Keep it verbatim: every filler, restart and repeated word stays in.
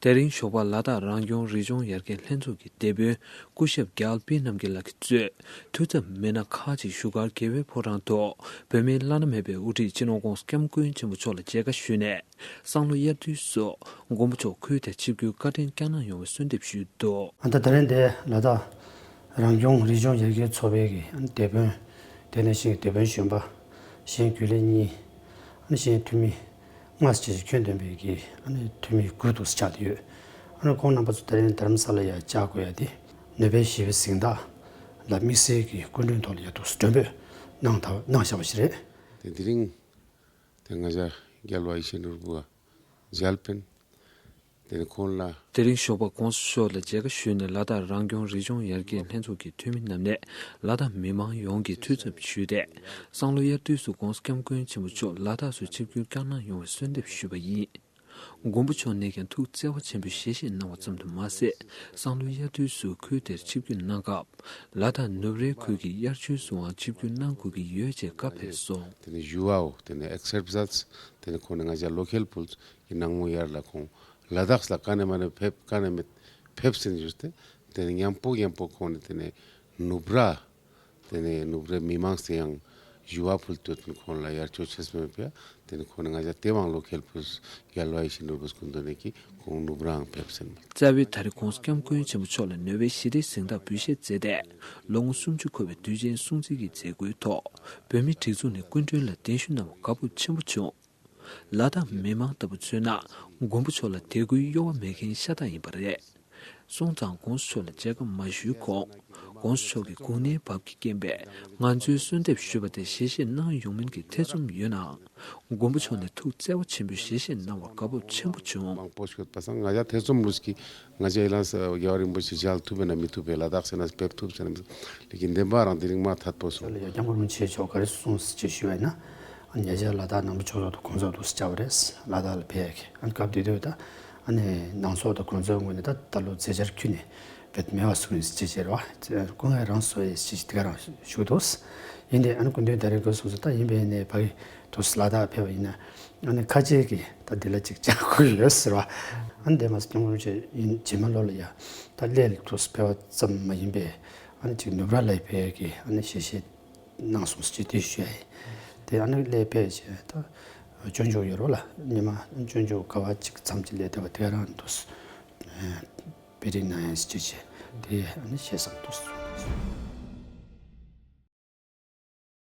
དེ་རིང་ཞོགས་པ་ལ་དྭགས་རང་སྐྱོང་རི་ལྗོངས་ཡར་རྒྱས་ལྷན་ཚོགས་ཀྱི་སྡེ་དཔོན་སྐུ་ཞབས་རྒྱལ་པི་རྣམ་རྒྱལ་ལགས་ཀྱིས་གཙོས་འཐུས་ཚབ་མི་སྣ་ཁག་ཅིག་བཞུགས་སྒར་རྒྱལ་བའི་ཕོ་བྲང་དུ་བོད་མིའི་བླ་ན་མེད་པའི་དབུ་ཁྲིད་སྤྱི་ནོར་༧གོང་ས་༧སྐྱབས་མགོན་ཆེན་པོ་མཆོག་ལ་མཇལ་ཁ་ཞུས་ནས། སང་ལོ་དབྱར་དུས་སུ་མགོན་པོ་མཆོག་ཁུལ་དེར་ཆིབས་བསྒྱུར་བཀའ་དྲིན་བསྐྱངས་གནང་ཡོང་བའི་གསོལ་འདེབས་ཞུས་འདུག་ཨ་ད་ད་རིང་དེ་ལ་དྭགས་རང་སྐྱོང་རི་ལྗོངས་ཡར་རྒྱས་ཚོགས་པའི་གི་ཨ་ནི་སྡེ་དཔོན། དེ་ནས་གཞན་སྡེ་དཔོན་གཞོན་པ། གཞན་རྒྱུན་ལས་གཉིས། ཨ་ནི་གཞན་འཐུས་མི་ལྔ་ཙམ་ཁྱོན་བསྡོམས་པའི་གི་ཨ་ནི་འཐུས་མི་དགུ་དུ་ཆགས་བསྡད་ཡོད། ཨ་ནི་ཁོང་རྣམ་པ་ཚོ་ད་རིང་རྡ་རམ་ས་ལ་ཡར་བཅར་དགོས་ཡ་དེ་ནོ་བེལ་ཞི་བའི་གཟེངས་རྟགས་ལ་དམིགས་བསལ་གྱི་སྐུ་མགྲོན་ཐོག་ལ་ཡར་འདུག་སེ་མགྲོན་འབོད་གནང་ཐབས་གནང་བཞག་པ་ཞིག་རེད། དེ་དེ་རིང་དེ་ང་ཅག་རྒྱལ་བ་ཡིད་བཞིན་ནོར་བུ་བ་མཇལ་ཕན། དེ་ནས་ཁོང་ལ། དེ་རིང་ཞོགས་པ་༧གོང་ས་མཆོག་ལ་མཇལ་ཁ་ཞུས་ནས་ལ་དྭགས་རང་སྐྱོང་རི་ལྗོངས་ཡར་རྒྱས་ལྷན་ཚོགས་ཀྱི་འཐུས་མི་རྣམས་ནས་ལ་དྭགས་མི་མང་ཡོངས་ཀྱི་འཐུས་ཚབ་ཞུས་ཏེ། སང་ལོ་དབྱར་དུས་སུ་༧གོང་ས་༧སྐྱབས་མགོན་ཆེན་པོ་མཆོག་ལ་དྭགས་སུ་ཆིབས་བསྒྱུར་བསྐྱངས་གནང་ཡོང་བའི་གསོལ་འདེབས་ཞུས་པ་ཡིན། མགོན་པོ་མཆོག་ནས་ཀྱང་ཐུགས་བརྩེ་བ་ཆེན་པོས་ཞལ་བཞེས་གནང་བ་ཙམ་དུ་མ་ཟད། སང་ལོ་དབྱར་དུས་སུ་ཁུལ་དེར་ཆིབས་བསྒྱུར་གནང་སྐབས། ལ་དྭགས་ནུབ་རའི་ཁུལ་གྱི་དབྱར་ཆོས་སུའང་ཆིབས་བསྒྱུར་གནང་དགོས་ཀྱི་ཡོད་ཅེས་བཀའ་ཕེབས་སོང་། དེ་ནས་ཞུ་བའོ་དེ་ནས་ཨེག་སེབ་ཛཱཊ་དེ་ནས་ཁོང་ནས་ང་ཅག་ལོ་ཁལ་ཕུལ་གྱི་ནང་མོ་ཡར་ལ་ཁོང་ལ་དྭགས་ལ་ཀ་ནས་མ་ནས་ཕེབས་ཀ་ནས་མེད་ཕེབས་ཟིན་ཡོད་དེ། དེ་ནས་མཉམ་པོ་མཉམ་པོ་ཁོང་ནས་དེ་ནས་ནུབ་ར། དེ་ནས་ནུབ་རའི་མི་མང་སེ་ཡང་ཞུ་བ་ཕུལ་དུས་ཁོང་ལ་ཡར་ཆོས་ཆེས་མེད་པས། དེ་ནས་ཁོང་ནས་ང་ཅག་དེ་བང་ལོ་ཁེལ་ཕུལ་རྒྱལ་བ་ཡིད་བཞིན་ནོར་བུ་སྐུ་མདུན་ནས་ཀྱི་ཁོང་ནུབ་རའང་ཕེབས་ཟིན་མོད། རྩ་བའི་ད་རེས་༧གོང་ས་༧སྐྱབས་མགོན་ཆེན་པོ་མཆོག་ལ་ནོ་བེལ་ཞི་བདེའི་གཟེངས་རྟགས་འབུལ་བཞེས་མཛད་དེ། ལོ་ངོ་སུམ་ཅུ་འཁོར་བའི་དུས་ཆེན་སྲུང་བརྩི་གི་མཛད་སྒོའི་ཐོག་བོད་མིའི་སྒྲིག་འཛུགས་ནས་སྐུ་མགྲོན་ལ་གདན་ཞུ་གནང་བ་དགའ་སྤོབས་ཆེན་པོ་བྱུང་། ལ་དྭགས་མི་མང་ལྟ་བུ་མཚོན་ན་མགོན་པོ་མཆོག་ལ་དད་གུས་གཡོ་བ་མེད་མཁན་ཤ་སྟག་ཡིན་པ་རེད། སོང་ཙང་༧གོང་ས་མཆོག་ལ་མཇལ་ཁ་མ་ཞུས་གོང་།༧གོང་ས་མཆོག་གིས་དགུང་ནའི་བབ་ཀྱི་རྐྱེན་པས་ང་ཚོའི་གསོལ་འདེབས་ཞུས་པ་དེ་ཞལ་བཞེས་གནང་ཡོང་མིན་གྱི་ཐེ་ཚོམ་ཡོད་ནའང་། མགོན་པོ་མཆོག་ནས་ཐུགས་བརྩེ་བ་ཆེན་པོས་ཞལ་བཞེས་གནང་བར་དགའ་སྤོབས་ཆེན་པོ་བྱུང་། མང་པོ་ཞིག་ཡོད་པ་སང་ང་ཅག་ཐེ་ཚོམ་རུས་ཀྱི་ང་ཅག་ཡི་ལང་ས་རྒྱལ་བ་རིན་པོ་ཆེ་མཇལ་ཐུབ་པས་ན་མི་ཐུབ་པས་ལ་དྭགས་ཟེར་ན་ཕེབས་ཐུབ་ཟེར་ན་མི་ཐུབ། ལེ་ཀིན་བདེན་པ་རང་དེ་རིང་མ་ཐད་པོ་སོང་། ལ་ཡ་སྐྱབས་མགོན་རིན་པོ་ཆེ་མཆོག་ག་རེ་གསུངས་ཟེར་ཅེས་ཞུས་པ་ཡིན་ན། ཨ་ཉེ་ཆར་ལ་དྭགས་ནང་པའི་ཆོས་ཚོགས་དང་གོང་ཚོགས་དུ་བཅར་བ་རེད། ལ་དྭགས་ལ་ཕེབས་ཡ་གི་ཨ་ནི་སྐབས་དེ་དུས་ད་ཨ་ནི་ནང་སོག་དང་གོང་ཚོགས་ངོས་ནས་ད་ད་ལོ་མཛད་འཆར་ཁྱོན་ནས་བེད་མེད་པ་བཟོས་ཡིན་ཟེར་ཅེས་བྱས་རེད་བ། སྐུ་ངལ་རང་གསོ་ཡས་ཟེར་ཅེས་དེ་ག་རང་ཞུ་འདུག་ཡིན་དེ་ཨ་ནི་སྐུ་མདུན་ད་རེས་གོ་སོང་ཙང་ད་ཡིན་པས་ནས་ཕ་གི་དུས་ལ་དྭགས་ཕེབས་པ་ཡིན་ན་ཨ་ནི་ཁ་ཆེ་གི་ད་འདི་ལ་ཅིག་བཅར་དགོས་ཡོད་ཟེར་བ། ཨ་ནི་དེ་མ་ཟད་སྐྱབས་མགོན་རིན་པོ་ཆེ་ཡིན་རྗེས་མ་ལོ་ལ་ཡ་ད་སླེབས་དུས་ཕེབས་པ་ཙམ་མ་ཡིན་པས་ཨ་ནི་ཅིག་ནུབ་ར་ལ་ཕེབས་ཡ་གི་ཨ་ནི་ཞལ་བཞེས་གནང་སོང་ཟེར་ཅེས་དེ་ཞུ་ཡ་ཡིན། དེ་ཨ་ནི་སླེབས་ཕེབས་བྱས་ད་སྤྱོད་འཇུག་ཡོད་རོགས་ལ་ཉི་མ་སྤྱོད་འཇུག་ག་བ་གཅིག་ཙམ་གྱི་སླེབས་བསྡད་པ་དེ་རང་དུ་དཔེ་རིས་གནང་ཡ་ཟེར་ཅེས་དེ་ཨ་ནི་བཤད་བསམ་འདུག